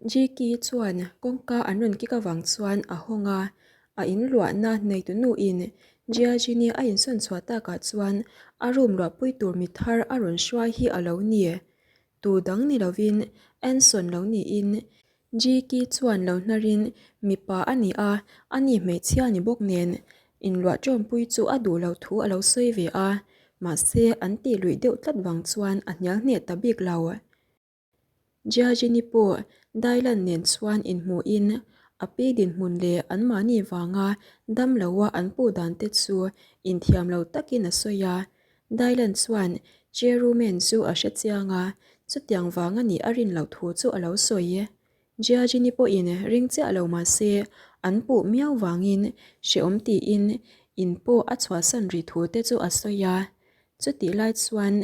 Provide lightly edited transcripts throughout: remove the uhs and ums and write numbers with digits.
Jiki chuan kawngka an rawn kik avang chuan a hawng a, a inluahna neitunu in Jiajini a insawn chhuah takah chuan a room luahpui tur mi thar a rawn hruai hi a lo ni. Tu dang ni lovin Anson lo niin Jiki chuan lo hnarin mipa a ni a, a ni hmeichhia ni bawk nen inluah ṭawmpui chu a duh loh thu a lo sawi ve a, mahse an tih luih deuh tlat vang chuan a hnial hneh ta bik lo. Jiajini pawh Dailan nen chuan inhmuhin a pi dinhmun leh anmahni vanga dam loa an puh dan te chu inthiam lo takin a sawi a. Dailan chuan Cherumen chu a hre chiang a, chutiang vang a nih a rin loh thu chu a lo sawi. Jiajini pawhin ring chiah lo mah se an puh miau vangin hrehawm tiin in pawh a chhuahsan rih thu te chu a sawi a. Chutih lai chuan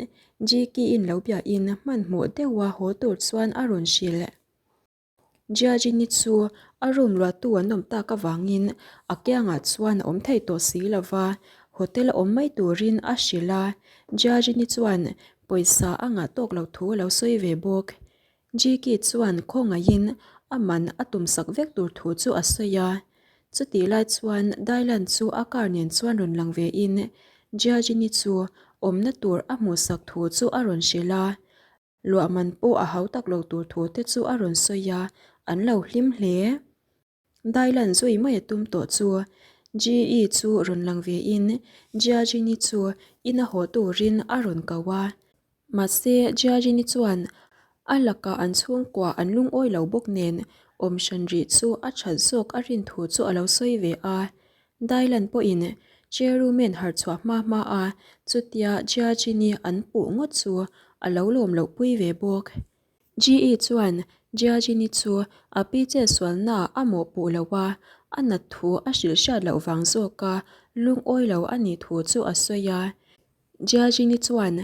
Jiki-in lo biahin hmanhmawh deuha haw tur chuan a rawn hrilh. Jiajini chu a room luahtu an awm tak avangin a kiangah chuan a awm thei tawh si lo va, hotel a awm mai turin a hrilh a. Jiajini chuan pawisa a ngah tawk loh thu a lo sawi ve bawk. Jiki chuan khawngaihin a man a tumsak vek tur thu chu a sawi a. Chutih lai chuan Dailan chu a car nen chuan rawn lang ve in Jiajini chu awmna tur a hmuhsak thu chu a rawn hrilh a. Luah man pawh a hau tak lo tur thu te chu a rawn sawi a, an lo hlim hle. Dailan zui mai a tum tawh chu GE chu rawn lang ve in Jiajini chu ina haw turin a rawn ko a. Mahse Jiajini chuan a lakah an chhungkua an lungawi lo bawk nen awm hran rih chu a that zawk a rin thu chu a lo sawi ve a. Dailan pawhin Cherumen harh chhuah hma hma a chutia Jiajini an puh ngawt chu a lo lawm loh pui ve bawk. GE chuan Jiajini chu a pi chetsualnaah a mawhpuh lo a, a nat thu a hrilh hriat loh vang zawka lungawi lo a nih thu chu a sawi a. Jiajini chuan,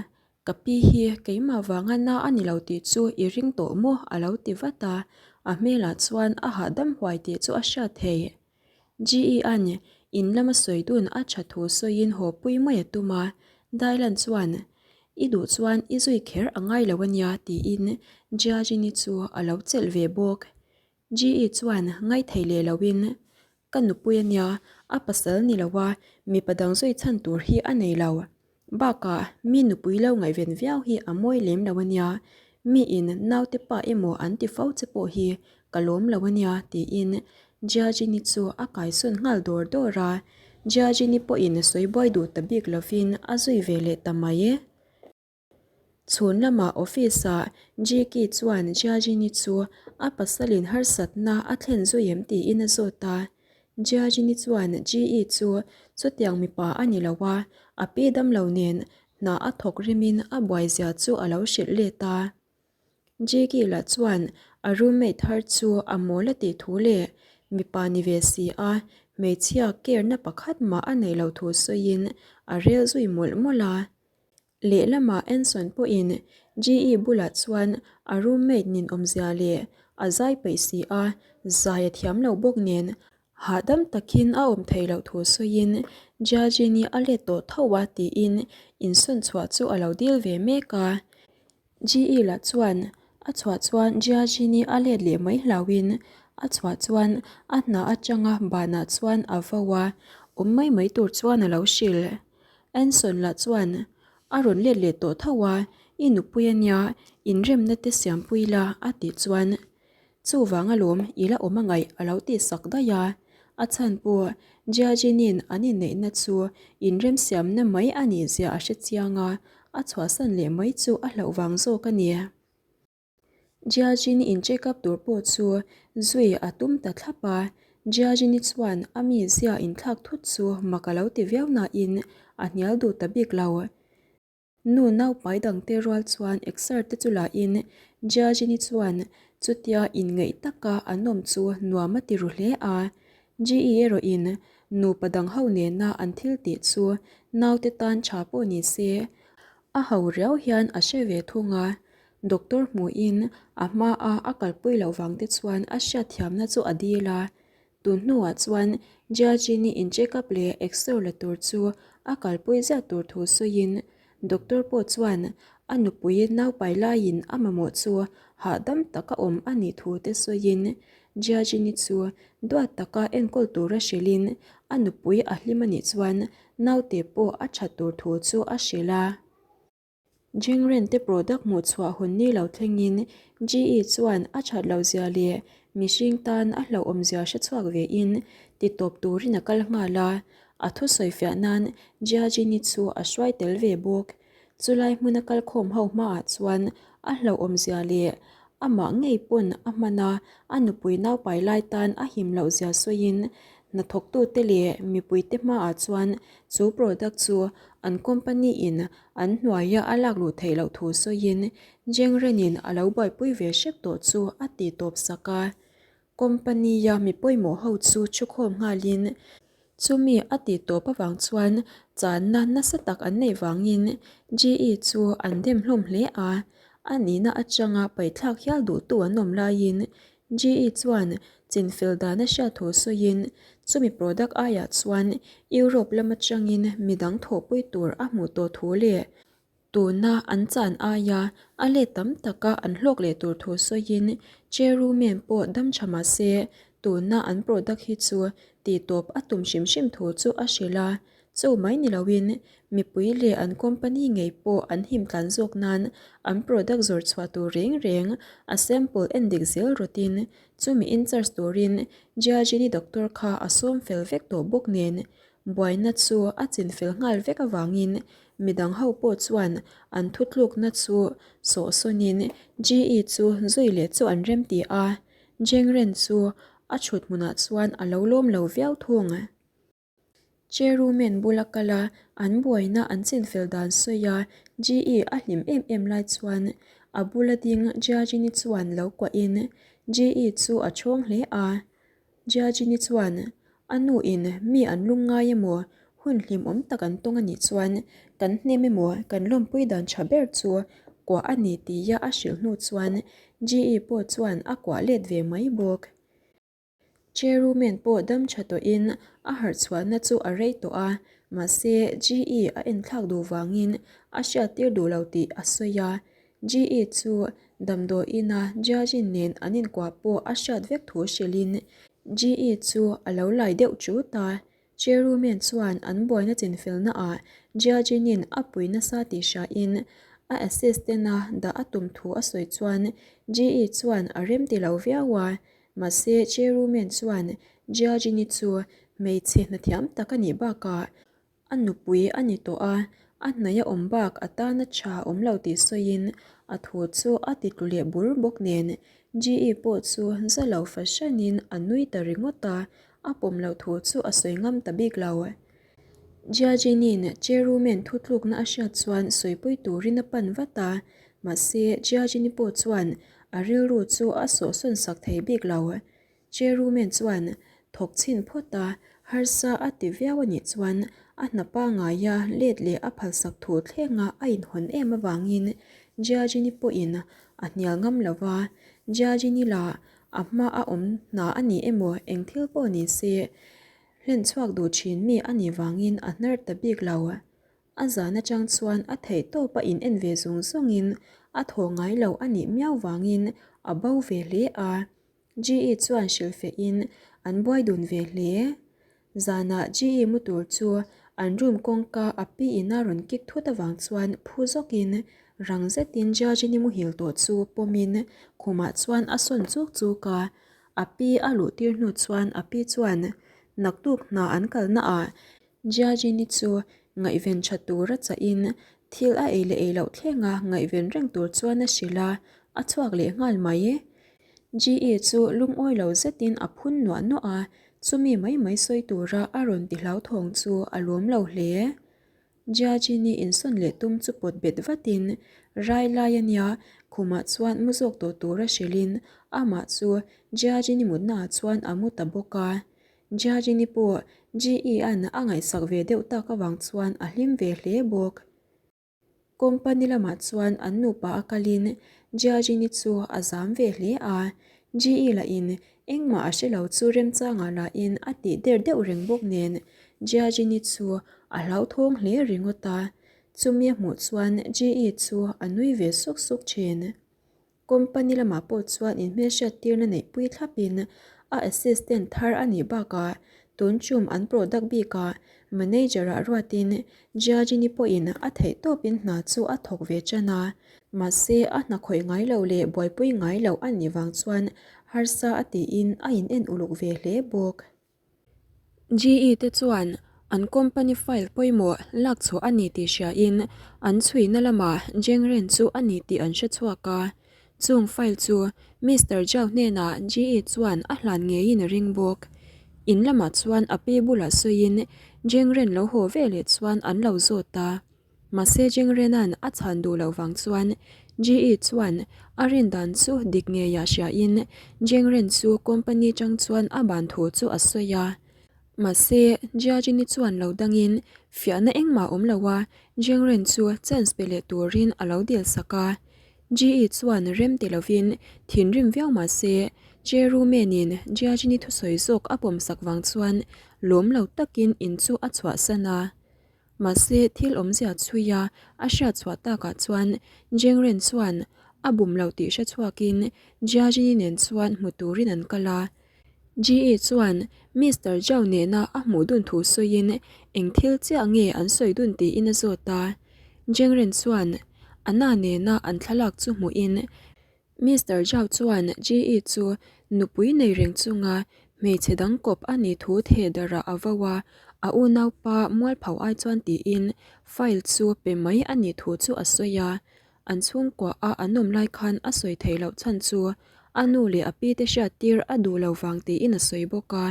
Ka pi hi keimah vanga na a ni lo tih chu i ring tawh maw? a lo ti vat a, a hmelah chuan a hahdam huai tih chu a hriat thei. GE-a'n in lama sawi dun a tha thu sawiin haw pui mai a tum a, Dailan chuan, I duh chuan i zui kher a ngai lo a nia tiin Jiajini chu a lo chelh ve bawk. GE chuan ngaithei leh loin, Ka nupui a nia, a pasal ni lo a, mipa dang zui chhan tur hi a nei lo. Bakah mi nupui lo ngaihven viau hi a mawi lem lo a nia, mi in naute pa emaw an ti fo che pawh hi ka lawm lo a nia tiin Jiajini chu a kaisawn nghal dawr dawr a, Jiajini pawhin sawi buai duh ta bik lovin a zui ve leh ta mai e. Chhun lamah office ah Jiki chuan Jiajini chu a pasalin harsatna a thlen zui em tiin a zawt a, Jiajini chuan GE chu chutiang mipa a ni lo a, a pi damlo nen hna a thawk rimin a buai zia chu a lo hrilh let a. Jiki lah chuan a roommate thar chu a mawl a tih thu leh mipa ni ve si a, hmeichhia care na pakhat mah a neih loh thu sawiin a rel zui mawlh mawlh a. Lehlamah Anson pawhin GE bulah chuan a roommate ninawmzia leh a zai peih si a, zai a thiam lo bawk nen hahdam takin a awm theih loh thu sawiin Jiajini a let tawh tho a tiin insawn chhuah chu a lo dil ve mek a. GE lah chuan a chhuah chuan Jiajini a let leh mai hlauhin a chhuah chuan a hna atanga banah chuan a vo a, awm mai mai tur chuan a lo hrilh. Anson lah chuan a rawn let leh tawh tho a, I nupui a nia, inremna te siampui la a tih chuan chuvang alawm i la awm a ngaih a lo tih sak daih a. A chhan pawh Jiajinin an inneihna chu inremsiamna mai a nih zia a hre chiang a, a chhuahsan leh mai chu a hlauh vang zawk a ni. Jiajini in check up tur pawh chu zui a tum ta thlap a, Jiajini chuan a mi zia inthlak thut chu mak a lo ti viau nain a hnial duh ta bik lo. Nu naupai dangte rual chuan exer te chu la in Jiajini chuan chutia inngeih taka an awm chu nuam a ti ru hle a. GE erawh in nupa dang ho nena an thil tih chu naute tan tha pawh ni se a ho riau hian a hre ve thung a. Doctor hmuhin a hmaa a kalpui loh vang te chuan a hriatthiamna chu a dil a. Tun hnuah chuan Jiajini in check up leh exer la tur chu a kalpui ziah tur thu sawiin doctor pawh chuan A nupui naupai laiin a mamawh chu hahdam taka awm a nih thu te sawiin Jiajini chu duat taka enkawl tura hrilhin a nupui a hlim a nih chuan naute pawh a that tur thu chu a hrilh a. Jengren te product hmuh chhuah hun ni lo thlengin GE chuan a that loh zia leh mihring tan a hlauhawm zia hre chhuak ve in ti tawp turin a kal nghal a, a thusawi fiah nan Jiajini chu a hruai tel ve bawk. Chulai hmuna kalkhawm ho hmaah chuan a hlauhawm zia leh amah ngei pawn a hman a, a nupui naupai lai tan a him loh zia sawiin hnathawktute leh mipuite hmaah chuan chu product chu an company in an hnuaia a lak luh theih loh thu sawiin Jengrenin a lo buaipui ve hrep tawh chu a ti tawp sak a. Company-a mi pawimawh ho chu thukhawm nghalin chumi a tih tawp avang chuan channa nasa tak an neih vangin GE chu an dem hlawm hle a, a nihna atanga paihthlak hial duhtu an awm laiin GE chuan chinfel dan a hriat thu sawiin chumi product aiah chuan Europe lam atangin midang thawhpui tur a hmuh tawh thu leh Tuna an chan aia a let tam taka an hlawk leh tur thu sawiin Cherumen pawh dam tha mah se tuna an product hi chu tih tawp a tum hrim hrim thu chu a hrilh a. Chu mai ni loin mipui leh an company ngei pawh an him tlan zawk nan an product zawrh chhuah tur reng reng a sample en dik zel rawtin chumi in charge turin Jiajini doctor kha a sawm fel vek tawh bawk nen buaina chu a chinfel nghal vek avangin Midang ho pawh chuan an thutlukna chu sawhsawnin GE chu zui leh chu an rem ti a, Jengren chu a chhut hmunah chuan a lo lawm lo viau thung. Cherumen bula kal a, an buaina an chinfel dan sawi a, GE a hlim em em lai chuan a bula ding Jiajini chuan lo kuahin GE chu a chhawng hle a. Jiajini chuan A nu in mi an lung ngai emaw, hun hlimawm tak an tawng a nih chuan kan hnem emaw kan lawmpui dan tha ber chu kuah a ni tia a hrilh hnu chuan GE pawh chuan a kuah let ve mai bawk. Chairwoman pawh dam tha tawhin a harh chhuahna chu a rei tawh a, mahse GE a enthlak duh vangin a hriattir duh lo tih a sawi a. GE chu damdawiina Jiajin nen an inkuah pawh a hriat vek thu hrilhin GE chu a lo lai deuh chut a. Chairwoman chuan an buaina chinfelna ah Jiajinin a pui nasa tih hriain a assistant-a dah a tum thu a sawi chuan GE chuan a remti lo viau a. Mahse Chairwoman chuan Jiajini chu hmeichhe hnathiam tak a nih bakah A nupui a ni tawh a, a hnaih a awm bak a tana tha awm lo tih sawiin a thu chu a ti tlu leh bur bawk nen GE pawh chu za lo fahranin a nui ta ringawt a, a pawm loh thu chu a sawi ngam ta bik lo. Jiajinin Cherumen thutlukna a hriat chuan sawipui turin a pan vat a, mahse Jiajini pawh chuan a rilru chu a sawhsawn sak thei bik lo. Chairwoman chuan thawk chhin phawt a, harsa a ti viau a nih chuan a hna pangaia let leh a phalsak thu thlenga a inhawn em avangin Jiajini pawhin a hnial ngam lo va, Jiajini lah a hma a awm hna a ni emaw eng thil pawh ni se hlen chhuak duh thin mi a nih vangin a hnar ta bik lo. A zan atang chuan a theih tawp a in en ve zung zungin a thaw ngai lo a nih miau vangin a bo ve hle a. GE chuan hrilhfehin an buai dun ve hle. Zanah GE mu tur chu an room kawngka a pi in a rawn kick thut avang chuan phu zawkin rang zetin Jiajini muhil tawh chu pawmin khumah chuan a sawn chuk chuk a. A pi a luh tir hnu chuan a pi chuan naktuk hna an kalna ah Jiajini chu ngaihven tha tura chahin thil a ei leh ei loh thlenga ngaihven reng tur chuan a hrilh a, a chhuak leh nghal mai. GE chu lungawi lo zetin a phun nuah nuah a, chumi mai mai sawi tura a rawn ti hlauthawng chu a lawm lo hle. Jiajini insawn leh tum chu pawt bet vatin rai lai a nia, khumah chuan mu zawk tawh tura hrilhin amah chu Jiajini mutnaah chuan a mu ta bawk a. Jiajini pawh GE-a'n a ngaihsak ve deuh tak avang chuan a hlim ve hle bawk. Company lamah chuan an nupa a kalin Jiajini chu a zam ve hle a, GE lahin engmah a hre lo chu remchangah lahin a tih der deuh reng bawk nen Jiajini chu a hlauthawng hle ringawt a. Chumi a hmuh chuan GE chu a nui ve suk suk thin. Company lamah pawh chuan inhmelhriat tirna neihpui thlapin a assistant thar a nih bakah tun tum an product bikah manager-ah ruatin Jiajini pawhin a theih tawpin hna chu a thawk ve tan a. Mahse a hna khawih ngai lo leh buaipui ngai loh a nih vang chuan harsa a tiin a in en uluk ve hle bawk. GE te chuan an company file pawimawh lak chhuah a ni tih hriain an chhuina lamah Jengren chu a ni tih an hre chhuak a. Chung file chu Mister Zhao hnenah GE chuan a hlan ngeiin a ring bawk. In lamah chuan a pi bulah sawiin Jengren lo haw veleh chuan an lo zawt a. Mahse Jengrena'n a chhan duh loh vang chuan GE chuan a rin dan chu dik ngeiah hriain Jengren chu company chang chuan a ban thu chu a sawi a. Mahse Jiajini chuan lo dangin fiahna engmah awm lo a Jengren chu chance pe leh turin a lo dil sak a. GE chuan rem ti lovin thinrim viau mahse Cherumenin Jiajini thusawi zawk a pawmsak vang chuan lawm lo takin in chu a chhuahsan a. Mahse, thil awmzia chhuia a hriat chhuah takah chuan Jengren chuan a bum lo tih hre chhuakin Jiajini nen chuan hmu turin an kal a. GE chuan Mister Zhao nena a hmuh dun thu sawiin eng thil chiah nge an sawi dun tiin a zawt a. Jengren chuan Anna nena an thlalak chu hmuhin Mister Zhao chuan GE chu nupui nei reng chunga hmeichhe dang kawp a nih thu theh darah a vo a, a unaupa mualpho ai chuan tiin file chu pe mai a nih thu chu a sawi a. An chhungkua a an awm lai khan a sawi theih loh chhan chu a nu leh a pi te hriattir a duh lo vang tiin a sawi bawk a.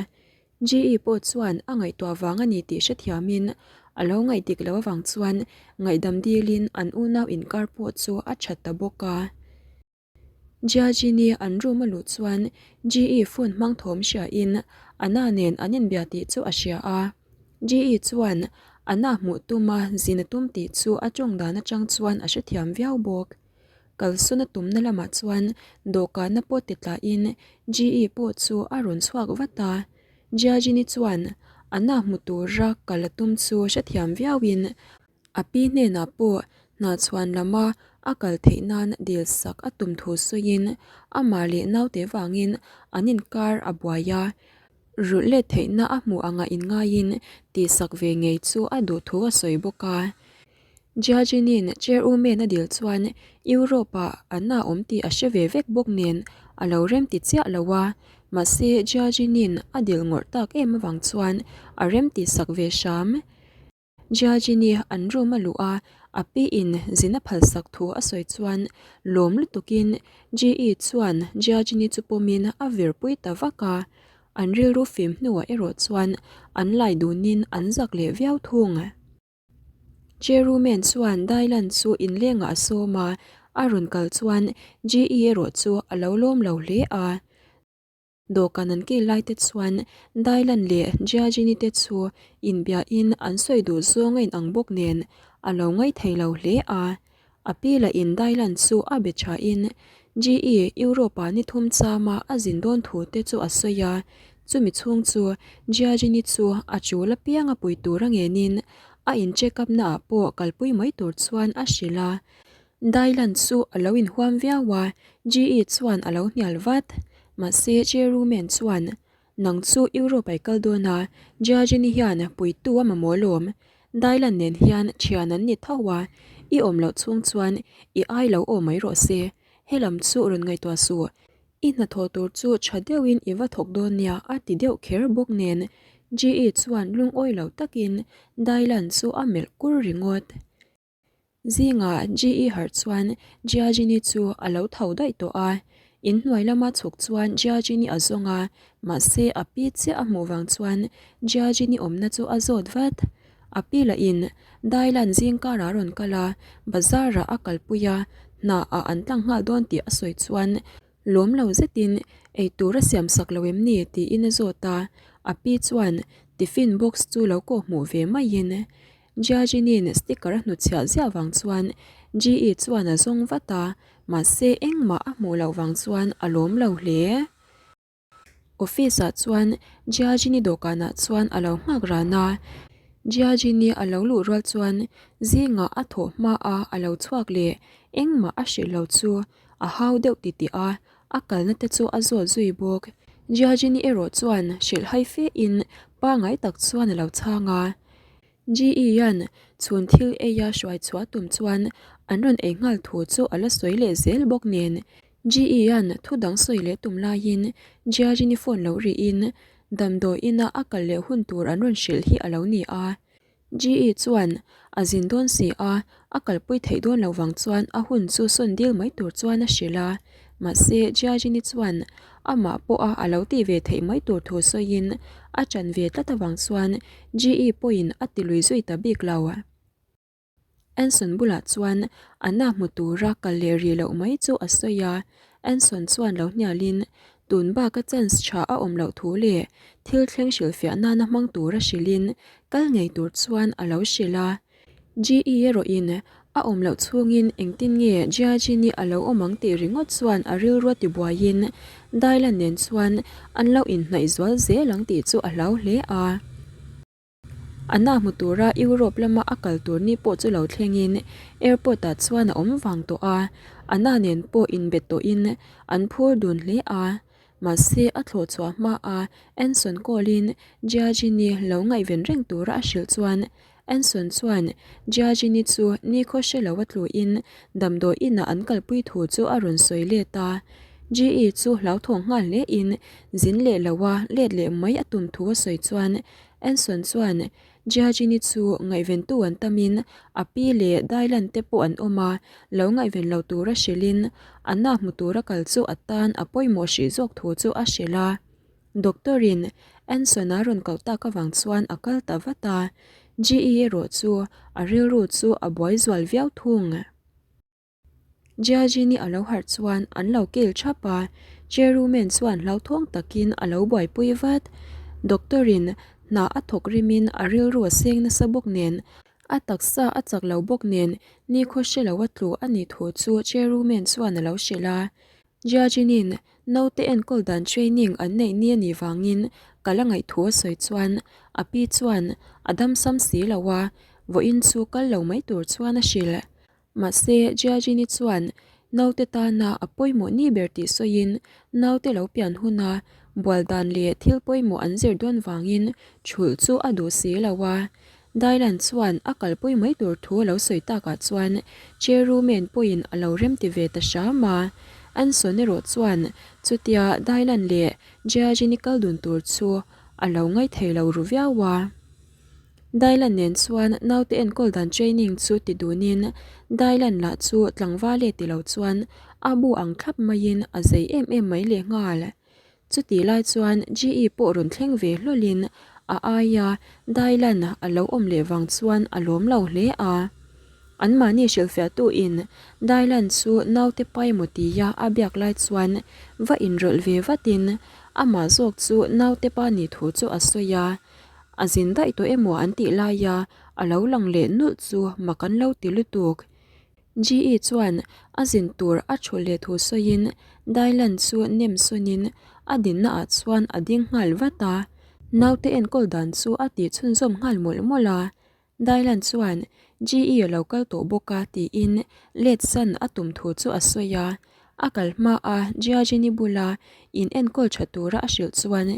GE pawh chuan a ngaihtuah vang a ni tih hrethiamin a lo ngaih dik loh avang chuan ngaihdam dilin an unau inkar pawh chu a that ta bawk a. Jiajini an room a luh chuan GE phone hmang thawm hriain Anna nen an inbia tih chu a hria a. GE chuan Anna hmuh tuma zin a tum tih chu a tawng dan atang chuan a hrethiam viau bawk. Kalsawn a tumna lamah chuan dawhkanna pawh ti tlahin GE pawh chu a rawn chhuak vat a. Jiajini chuan Anna hmu tura kal a tum chu hrethiam viauin a pi hnenah pawh hna chhuan lama a kal theih nan dil sak a tum thu sawiin amah leh naute vangin an inkar a buai a. Rulh let theihna a hmuh anga inngaiin tihsak ve ngei chu a duh thu a sawi bawk a. Jiajinin chair umen a dil chuan Europe-ah an a awm tih a hre ve vek bawk nen a lo rem ti chiah lo a, mahse Jiajinin a dil ngawrh tak em avang chuan a rem tihsak ve hram. Jiajini an room a luh a, a pi in zin a phalsak thu a sawi chuan lawm lutukin GE chuan Jiajini chu pawmin a virpui ta vak a, an rilru fim hnuah erawh chuan an lai dunin an zak leh viau thung. Cherumen chuan Dailan chu inlengah a sawm a, a rawn kal chuan GE erawh chu a lo lawm lo hle a. Dawhkan an kil lai te chuan Dailan leh Jiajini te chu inbiahin an sawi duh zawng a inang bawk nen a lo ngaithei lo hle a. A pi lahin Dailan chu a be thain GE Europe-ah ni thum chama a zin dawn thu te chu a sawi a, chumi chhung chu Jiajini chu a chul apiang a pui tur a ngenin a in check up naah pawh kalpui mai tur chuan a hrilh a. Dailan chu a lo inhuam viau a, GE chuan a lo hnial vat. Mahse Cherumen chuan, Nang chu Europe ai kal dawn a, Jiajini hian puitu a mamawh alawm. Dailan nen hian thian an ni tho a, i awm loh chhung chuan i ai lo aw mai rawh se. Helam chu rawn ngaihtuah suh. I hnathawh tur chu tha deuhin i va thawk dawn nia a ti deuh kher bawk nen GE chuan lungawi lo takin Dailan chu a melh kur ringawt. Zingah GE harh chuan Jiajini chu a lo tho daih tawh a, inhnuai lama chhuk chuan Jiajini a zawng a, mahse a pi chiah a hmuh vang chuan Jiajini awmna chu a zawt vat. A pi lahin Dailan zingkarah a rawn kal a, bazarah a kalpui a, hnaah an tlang nghal dawn tih a sawi chuan lawm lo zetin eitur a siam sak lo em ni tiin a zawt a, a pi chuan tiffin box chu lo kawh hmuh ve maiin Jiajinin sticker a hnutchhiah ziah vang chuan GE chuan a zawng vat a, mahse engmah a hmuh loh vang chuan a lawm lo hle. Office ah chuan Jiajini dawhkanah chuan a lo nghak ran a. Jiajini a lo luh rual chuan zingah a thawh hma a a lo chhuak leh engmah a hrilh lo chu a hau deuh titih a, a kalna te chu a zawt zui bawk. Jiajini erawh chuan hrilhhai fe in pangai tak chuan a lo chhang a. GE-a'n chhun thil eia hruai chhuah tum chuan an rawn ei nghal thu chu a la sawi leh zel bawk nen. GE-a'n thu dang sawi leh tum laiin Jiajini phone lo rihin Damdawi ina a kal leh hun tur an rawn hrilh hi a lo ni a. GE chuan a zin dawn si a, a kalpui theih dawn lo vang chuan a hun chu sawn dil mai tur chuan a hrilh a. Mahse, Jiajini chuan amah pawha a lo tih ve theih mai tur thu sawiin a ṭan ve tlat avang chuan GE pawhin a ti lui zui ta bik lo. Anson bulah chuan a na hmu tura kal leh rih loh mai chu a sawi a, Anson chuan lo hnialin tun baka chance tha a awm loh thu leh thil thleng hrilhfiah nana hmang tura hrilhin kal ngei tur chuan a lo hrilh a. GE erawhin a awm loh chhungin engtin nge Jiajin-i a lo awm ang tih ringawt chuan a rilru a tibuaiin Dylan nen chuan an lo inhnaih zual zel ang tih chu a hlau hle a. A na hmu tura Europe lama a kal tur ni pawh chu lo thlengin airport ah chuan a awm vang tawh a, a na nen pawh inbe tawhin an phur dun hle a. Mahse a thlawh chhuah hma a Anson call in Jiajini lo ngaihven reng tura a hrilh chuan Anson chuan Jiajini chu nikhaw hre lo a tluin damdawi inah an kalpui thu chu a rawn sawi let a. GE chu hlauthawng nghal hle in zin leh lo a let leh mai a tum thu a sawi chuan Anson chuan Jiajini chu ngaihventu an tamin a pi leh Dylan te pawh an awm a, lo ngaihven lo tura hrilhin a na hmu tura kal chu a tan a pawimawh hrih zawk thu chu a hrilh a. Doctor-in Anson-a rawn koh tak avang chuan a kal ta vat a, GE erawh chu a rilru chu a buai zual viau thung. Jiajini a lo harh chuan an lo kil thap a, Chairwoman chuan hlauthawng takin a lo buaipui vat. Doctor-in hna a thawk rimin a rilru a seng nasa bawk nen, a taksa a chak lo bawk nen nikhaw hre lo a tlu a nih thu chu Chairwoman chuan a lo hrilh a. Jiajinin naute enkawl dan training an neih ni a nih vangin ka la ngaih thu a sawi chuan a pi chuan a damsam si lo a, vawiin chu kal lo mai tur chuan a hrilh. Mahse, Jiajini chuan naute tana a pawimawh ni ber tih sawiin naute lo pian huna bual dan leh thil pawimawh an zir dawn vangin thulh chu a duh si lo a. Dylan chuan a kalpui mai tur thu a lo sawi takah chuan Cherumen pawhin a lo remti ve ta hram a. Anson erawh chuan chutia Dylan leh Jiajini kal dun tur chu a lo ngaithei lo ru viau a. Dylan nen chuan naute enkawl dan training chu ti dunin Dylan lah chu tlangval e ti lo chuan a bu ang thlap maiin a zei em em mai lehnghal. Chutih lai chuan GE pawh rawn thleng ve hlawlin a aia Dylan a lo awm leh vang chuan a lawm lo hle a. Anmahni hrilhfiahtu in Dylan chu naute pai maw tia a biak lai chuan va inrawlh ve vatin amah zawk chu naute pa nih thu chu a sawi a. A zin daih tawh emaw an tih laia a lo lang leh nulh chu mak an lo ti lutuk. GE chuan a zin tur a thu leh thu sawiin Dylan chu nem sawnin a dinna ah chuan a ding nghal vat a, naute enkawl dan chu a tih chhunzawm nghal mawlh mawlh a. Dylan chuan GE a lo kal tawh bawk a tiin let san a tum thu chu a sawi a, a kal hma a Jiajini bula in enkawl tha tura a hrilh chuan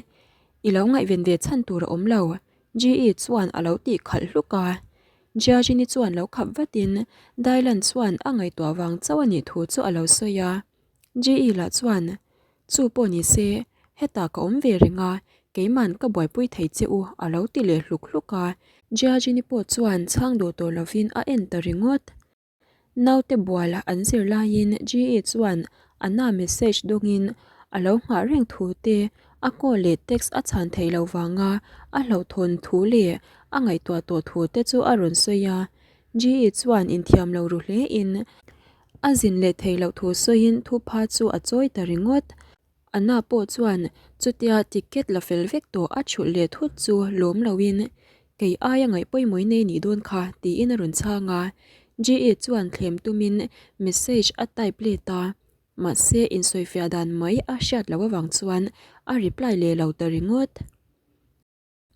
I lo ngaihven ve chhan tur a awm lo, GE chuan a lo tih khalh hluk a. Jiajini chuan lo khap vatin Dylan chuan a ngaihtuah vang chauh a nih thu chu a lo sawi a. GE lah chuan, Chu pawh ni se, hetah ka awm ve reng a, keiman ka buaipui thei che u a lo ti leh hluk hluk a. Jiajini pawh chuan chhang duh tawh lovin a en ta ringawt. Naute bual an zir laiin GE chuan a na message dawngin a lo nghah reng thu te, a call leh text a chhan theih loh vanga a hlauhthawn thu leh a ngaihtuah tawh thu te chu a rawn sawi a. GE chuan inthiam lo ru hlein a zin leh theih loh thu sawiin thupha chu a chawi ta ringawt. Anna pawh chuan chutia ticket la fel vek tawh a chhulh leh thut chu lawm loin, Kei aia ngaih pawimawh nei nih dawn kha, tiin a rawn chhang a. GE chuan thlem tumin message a type let a, mahse insawifiah dan mai a hriat loh avang chuan a reply leh lo ta ringawt.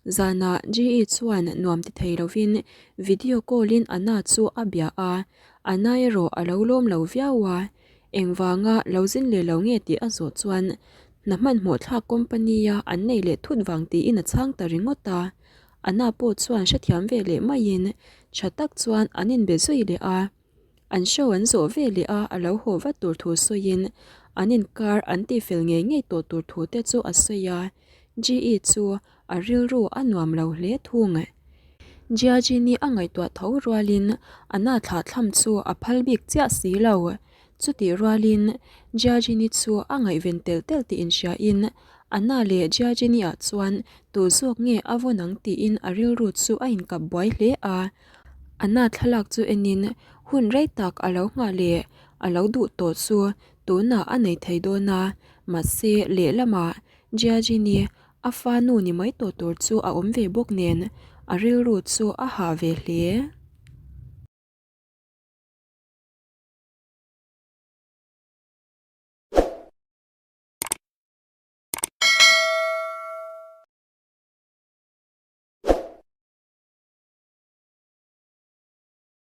Zanah GE chuan nuam ti thei lovin video call in Anna chu a bia a, Anna erawh a lo lawm lo viau a, engvanga lo zin leh lo nge tih a zawh chuan hna hmanhmawh thlak company a an nei leh thut vang tiin a chhang ta ringawt a. Anna pawh chuan hrethiam ve leh maiin tha tak chuan an inbe zui leh a. An show an zawh ve leh a, a lo haw vat tur thu sawiin an inkar an tihfel ngei ngei tawh tur thu te chu a sawi a. GE chu a rilru a nuam lo hle thung. Jiajini a ngaihtuah tho rualin a na thlah thlam chu a phal bik chiah si lo. Chutih rualin Jiajini chu a ngaihven telh telh tih inhriain a na leh Jiajini ah chuan tu zawk nge a vawn ang tiin a rilru chu a inkap buai hle a. A na thlalak chu enin hun rei tak a lo nghah leh a lo duh tawh chu tunah a nei thei dawn a, mahse lehlamah Jiajini a fa nu ni mai tawh tur chu a awm ve bawk nen a rilru chu a hah ve hle.